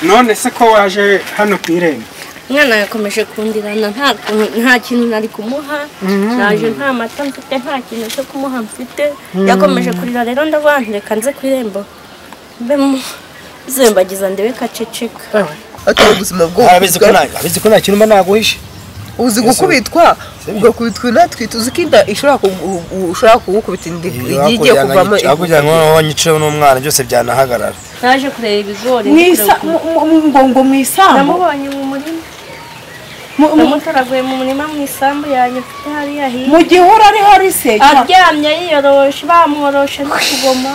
None se ko waje hano ku irembo? Umwana yakomeje kundirana, nta kintu nari kumuha, naje nta mata mfite, nta kintu cyo kumuha mfite. Yakomeje kurira rero ndavuga nti reka nze ku irembo mbe zembagiza ndebe kaceceka. Atari ubuzima bwo abizi ko nta kintu mba naguhishe. Uzi gukubitwa, ugakubitwa inatwite, uzi ko inda ishobora kugukubita inda igiye kuvamo. Kugira ngo wanyiceho n'umwana byose byanahagarara. Naje kureba ibigori ngo mu isambu namubonye mu murima, namutoraguye mu murima mu isambu yanjye mfite hariya hirya. Mu gihuru ari hari se aryamye yiyoroshe, bamworoshe n'utugoma.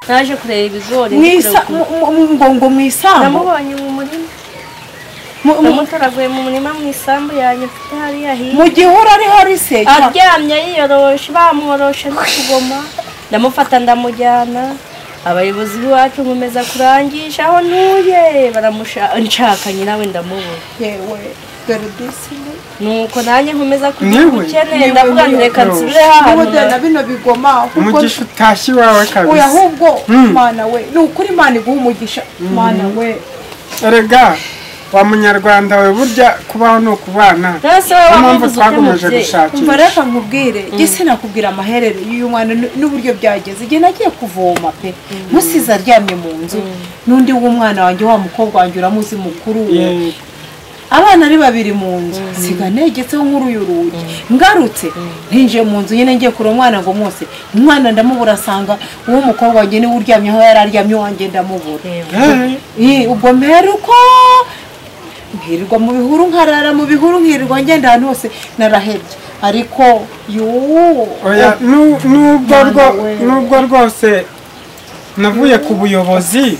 Naje kureba ibigori ngo mu isambu namubonye mu murima, namutoraguye mu murima mu isambu yanjye mfite hariya hirya. Mu gihuru ari hari se aryamye yiyoroshe, bamworoshe n'utugoma. Ndamufata ndamujyana, abayobozi b'iwacu nkomeza kurangisha aho ntuye, baramushaka nyirawe ndamubura. Yewe dore disi. Nuko nanjye nkomeza kugira ubukene, ndavuga nti reka nsubire hano na bino bigoma. Umugisha utashye iwawe kabisa. Oya ahubwo Mana we, ni ukuri Imana iguha umugisha Mana we. Erega wa munyarwanda we, burya kubaho ni ukubana. Niyo mpamvu twakomeje gushakisha. Umva reka nkubwire, njye sinakubwira amaherere y'uyu mwana n'uburyo byageze. Igihe nagiye kuvoma pe, musize aryamye mu nzu n'undi w'umwana wanjye wa mukobwa wanjye uramuzi mukuru, abana ari babiri mu nzu, siga negetseho nk'uruyu rugi. Ngarutse ntinjiye mu nzu nyine ngiye kureba umwana ngo mwose, umwana ndamubura, asanga uwo mukobwa wanjye niwe uryamye aho yari aryamye, uwanjye ndamubura. Ubwo mperuko nkirirwa mu bihuru, nkarara mu bihuru, nkirirwa ngenda ahantu hose narahebye. Ariko oya, nubwo rwose navuye ku buyobozi,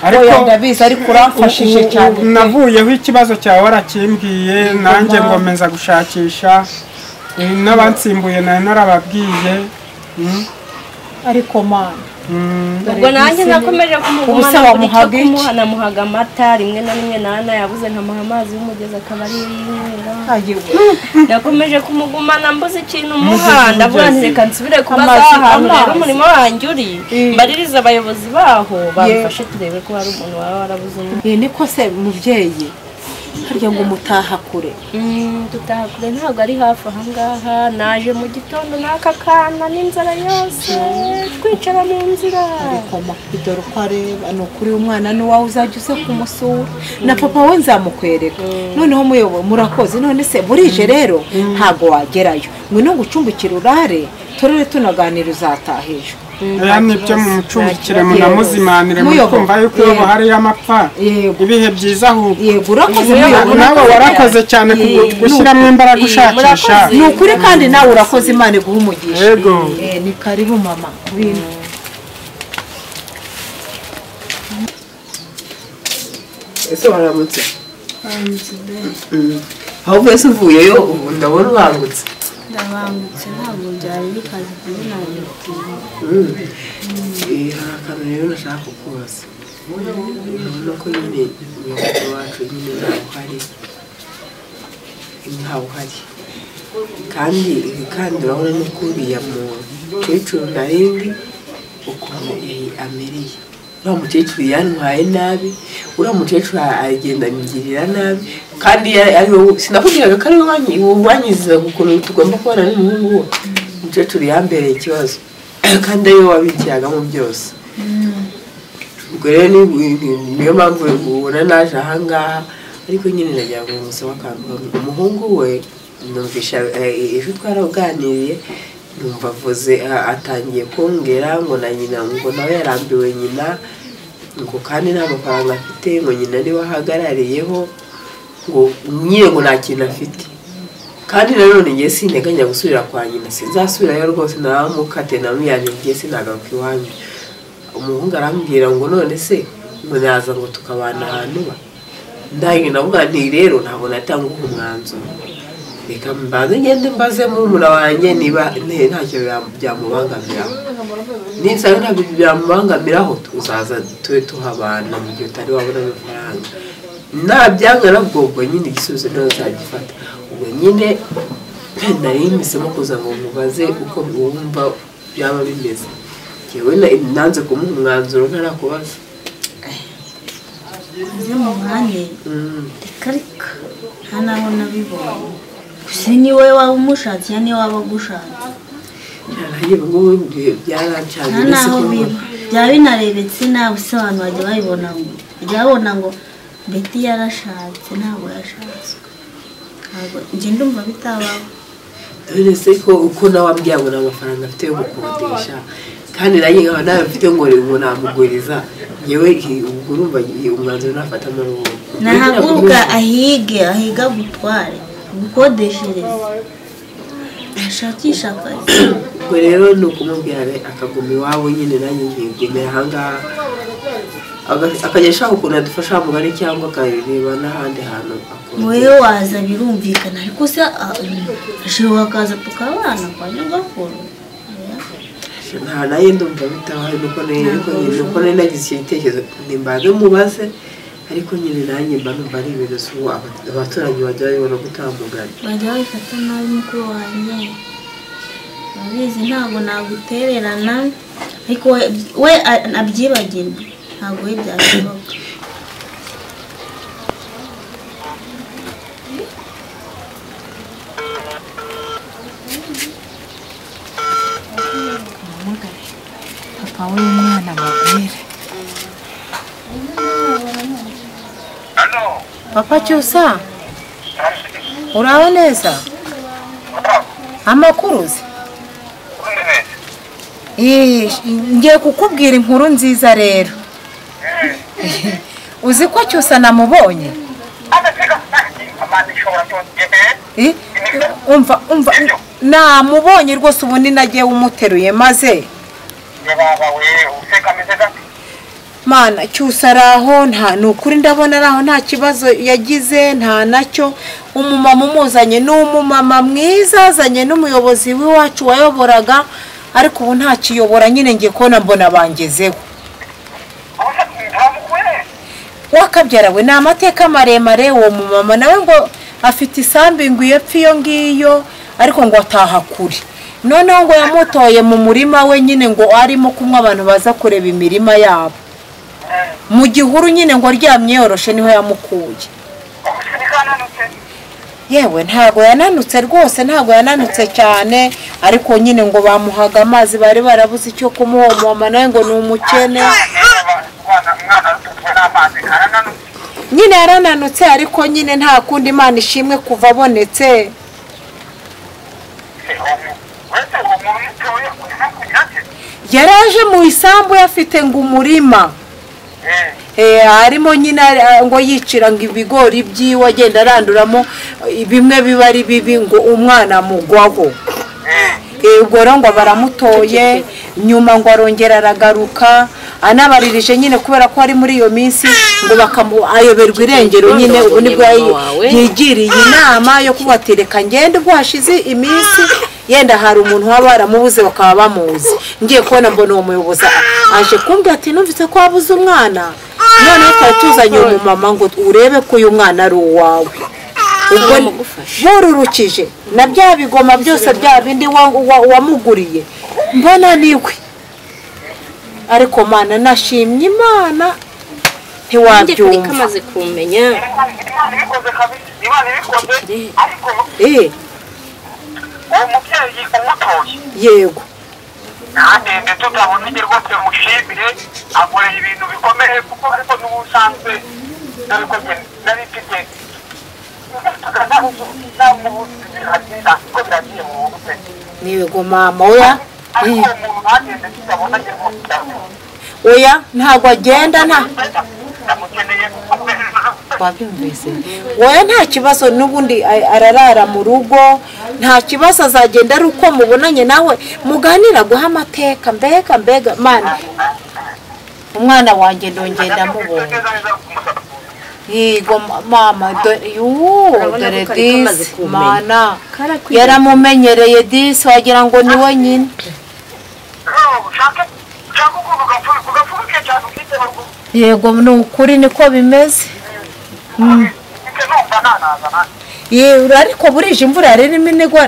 ariko ndabizi, ariko uramfashije cyane. Navuyeho ikibazo cyawe warakimbwiye, nanjye ngomeza gushakisha, n'abansimbuye nari narababwiye. Ariko Mana, ubwo nanjye nakomeje kumugumana, buri cyo kumuha namuhaga amata rimwe na rimwe, nana yabuze nkamuha amazi y'umugezi akaba ari yinywera. Nakomeje kumugumana mbuze ikintu muha, ndavuga nti reka nsubire kubaza ahantu rero umurimo wanjye uri, mbaririze abayobozi baho bamfashe turebe ko hari umuntu waba warabuze umwana. Niko se mubyeyi, harya ngo mutaha kure? Dutaha kure, ntabwo ari hafi aha ngaha. Naje mu gitondo n'aka kana n'inzara yose, twicara mu nzira. Ariko dore uko areba, ni ukuri umwana n'uwawe uzajya uza kumusura, na papa we nzamukwereka. Noneho muyobo murakoze. None se burije rero ntabwo wagerayo, ngwino ngucumbikire urare, turere tunaganira, uzataha ejo. Oya nibyo, mumucumbikire munamuzimanire, mukumva yuko iyo hariyo amapfa ibihe byiza ahubwo. Yego urakoze muyobo, nawe warakoze cyane gushyiramo imbaraga ushakisha. Ni ukuri kandi nawe urakoze, Imana iguha umugisha. Yego ni karibu mama. Ese waramutse? Ahubwo ese uvuyeyo ubu ndabona ubangutse. Ndabangutse, ntabwo byari bikaze kubona. Hari akantu rero nashaka kukubaza. Urabona ko nyine umuyobozi wacu nyine ntawe uhari, kandi urabona n'uko uriya mukecuru narindi ukuntu amereye. Uriya mukecuru yantwaye nabi, uriya mukecuru agenda angirira nabi, kandi ari wowe sinakubwiraga ko ari wowe wanyizaga ukuntu tugomba kubana n'umuhungu we. Umukecuru yambereye ikibazo, kandi ariwe wabikiragamo byose. Ubwo rero niyo mpamvu ubona naje aha ngaha, ariko nyine nagira ngo musabe akantu. Umuhungu we numvisha ejo twaraganiriye, numva avuze atangiye kumbwira ngo na nyina ngo nawe yarambiwe nyina, ngo kandi nta mafaranga afite, ngo nyina niwe ahagarariyeho, ngo nyine ngo nta kintu afite. Kandi nanone ngiye sinteganya gusubira kwa nyina, sinzasubirayo rwose, naramukate namuyanye ngiye sinagaruka iwanyu. Umuhungu arambwira ngo none se ngo naza ngo tukabana ahantu ba ndangije ndavuga nti rero ntabwo natanga umwanzuro, reka mbanze ngende mbaze murumuna wanjye niba ntacyo byamubangamiraho, ninsanga ntabyo byamubangamiraho tuzaza tube tuhabana mu gihe utari wabona amafaranga, nabyanga nabwo ubwo nyine igisubizo niho nzagifata. Ubwo nyine nari mpisemo kuza ngo mubaze uko wumva byaba bimeze. Njyewe nanze kumuha umwanzuro ntarakubaza. Nze mubane reka reka nta naho nabibonye, gusa ni wowe waba umushatse niwe waba agushatse. Nta naho biba byaba binarebetse nawe se abantu bajya babibona ngo bajya babona ngo Betty yarashatse ntabwo yashatswe, ntabwo njye ndumva bitabaho. None se ko uko nawe ambwiye ngo nta mafaranga afite yo gukodesha, kandi nanjye nkaba nawe mfite ngo namuguriza, yewe ubwo urumva umwanzuro nafata amaruhuko. Nahaguruka ahige ahiga gutware gukodeshereza ashakisha akazi. Ubwo rero ni ukumubwira akaguma iwabo nyine, nanjye nkigumira ahangaha, akajya ashaka ukuntu adufasha mugari cyangwa akareba n'ahandi hantu akora. Wowe waza birumvikana, ariko se ashobora akaza tukabana kwa nyogokuru. Nta nayo ndumva bitabaye, nuko nari nagize icyo gitekerezo nimbanze mubaze, ariko nyine nanjye mba numva ari ibintu si ubu abaturanyi bajya babibona gutamugana. Bajya babifata nabi mukuru wanjye, urabizi ntabwo nagutererana, ariko we abyibagirwe ntabwo we byashoboka. Papa w'umwana mubwire. Papa Cyusa, uraho neza? Amakuru uzi? Ngiye kukubwira inkuru nziza rero. Uzi ko Cyusa namubonye? Umva umva namubonye rwose, ubundi nagiye umuteruye maze Mana Cyusa araho, nta nukuri ndabona araho nta kibazo yagize nta nacyo. Umumama umuzanye ni umumama mwiza, azanye n'umuyobozi w'iwacu wayoboraga, ariko ubu ntakiyobora nyine ngiye kubona mbona bangezeho. Wakabyara we ni amateka maremare. Uwo mumama nawe ngo afite isambu ngo iyepfo iyo ngiyo, ariko ngo ataha kure. Noneho ngo yamutoye mu murima we nyine ngo arimo kumwe abantu baza kureba imirima yabo mu gihuru nyine ngo aryamye yoroshe niho yamukuye. Yewe ntabwo yananutse rwose, ntabwo yananutse cyane, ariko nyine ngo bamuhaga amazi bari barabuze icyo kumuha. Mama nawe ngo ni umukene nyine yarananutse, ariko nyine nta kundi, Imana ishimwe kuva abonetse. Yaraje mu isambu yafite ngo umurima harimo nyine ngo yicira ngo ibigori byiwe agenda aranduramo bimwe biba ari bibi ngo umwana mugwaho. Ubwo rero ngo baramutoye, nyuma ngo arongera aragaruka anabaririje nyine kubera ko ari muri iyo minsi ngo ayoberwa irengero nyine. Ubu nibwo yigiriye inama yo kubatereka ngende ubwo hashize iminsi yenda hari umuntu waba waramubuze bakaba bamuzi. Ngiye kubona mbona uwo muyobozi aje kumbwira ati numvise ko wabuze umwana, noneho twari tuzanye umumama ngo urebe ko uyu mwana ari uwawe. Ubwo bururukije na bya bigoma byose bya bindi wamuguriye mbona niwe. Ariko Mana nashimye Imana ntiwabyumva. Kamaze kumenya yego ntagende tutabona rwose mushimire, akoreye ibintu bikomeye kuko ariko n'ubusanzwe nari mfite Yego mama, oya oya ntabwo agenda nta Wabyumvise? Wowe nta kibazo, n'ubundi ararara mu rugo, nta kibazo, azagenda ari uko mubonanye nawe muganira guha amateka. Mbega mbega mana, umwana wanjye ndongera ndamubonye. Yego mama, dore disi mana yaramumenyereye disi, wagira ngo ni we nyine. Yego ni ukuri niko bimeze. Ariko burije imvura rero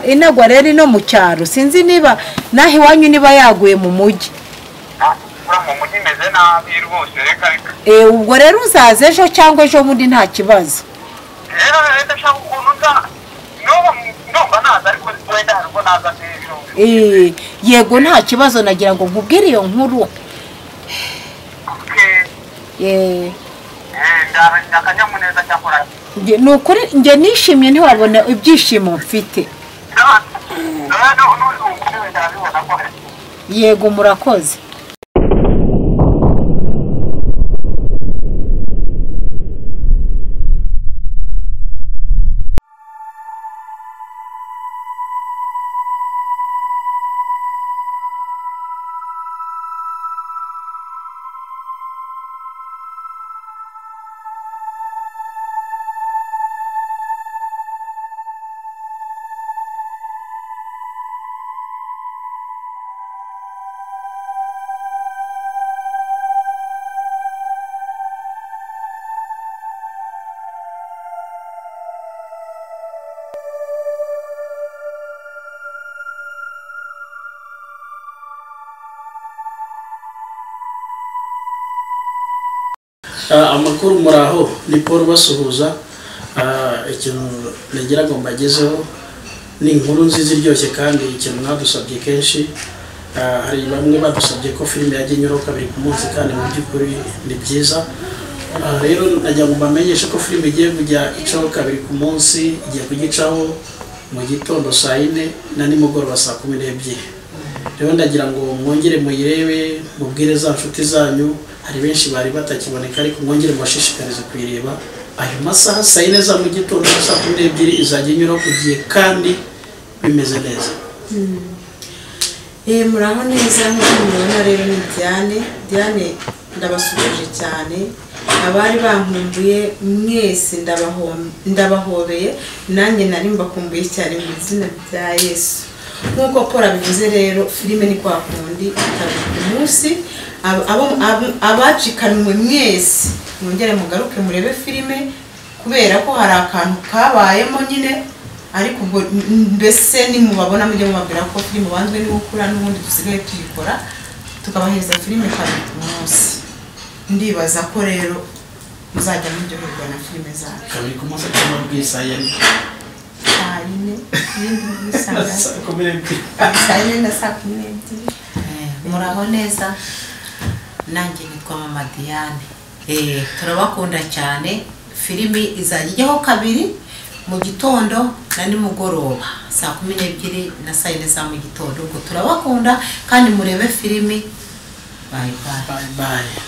inagwa rero no mu cyaro, sinzi niba naho iwanyu niba yaguye mu mujyi. Ubwo rero uzaza ejo cyangwa ejo bundi nta kibazo. Yego nta kibazo, nagira ngo nkubwire iyo nkuru. Ni ukuri njye nishimye, ntiwabona ibyishimo mfite. Yego murakoze. Amakuru muraho, ni Paul basuhuza. Ikintu nagira ngo mbagezeho ni inkuru nziza iryoshye kandi ikintu mwadusabye kenshi. Hari bamwe badusabye ko filime yajya inyuraho kabiri ku munsi, kandi mu by'ukuri ni byiza. Rero nagira ngo mbamenyeshe ko filime igiye kujya icaho kabiri ku munsi, igiye kugicaho mu gitondo saa 4 na nimugoroba saa 12. Rero ndagira ngo mwongere muyirebe, mubwire za nshuti zanyu, hari benshi bari batakiboneka ariko mwongere mubashishikarize kuyireba. Ayo masaha saa 4 za mu gitondo na saa 12 izajya inyuraho ku gihe kandi bimeze neza. Muraho neza nk'uko mubibona rero ni Diane. Diane ndabasuhuje cyane, abari bankumbuye mwese ndabahobeye, nanjye nari mbakumbuye cyane mu izina rya Yesu. Nk'uko Paul abivuze rero, filime ni kwa kundi kabiri ku munsi. Abacikanwe mwese mwongere mugaruke murebe filime, kubera ko hari akantu kabayemo nyine, ariko ubwo mbese nimubabona mujye mubabwira ko filime banzwe ni gukura, n'ubundi dusigaye tuyikora tukabahereza filime kabiri ku munsi. Ndibaza ko rero muzajya muryoherwa na filime zacu kabiri ku munsi cyangwa bw'isaha ya saa 4 n'indi saa 12, saa 4 na saa 12. Muraho neza, nanjye nitwa Mama Diane. Turabakunda cyane. Filimi izajya ijyaho kabiri mu gitondo na nimugoroba saa 12 na saa 4 za mu gitondo. Ubwo turabakunda kandi murebe filimi. Bye bye. Bye bye.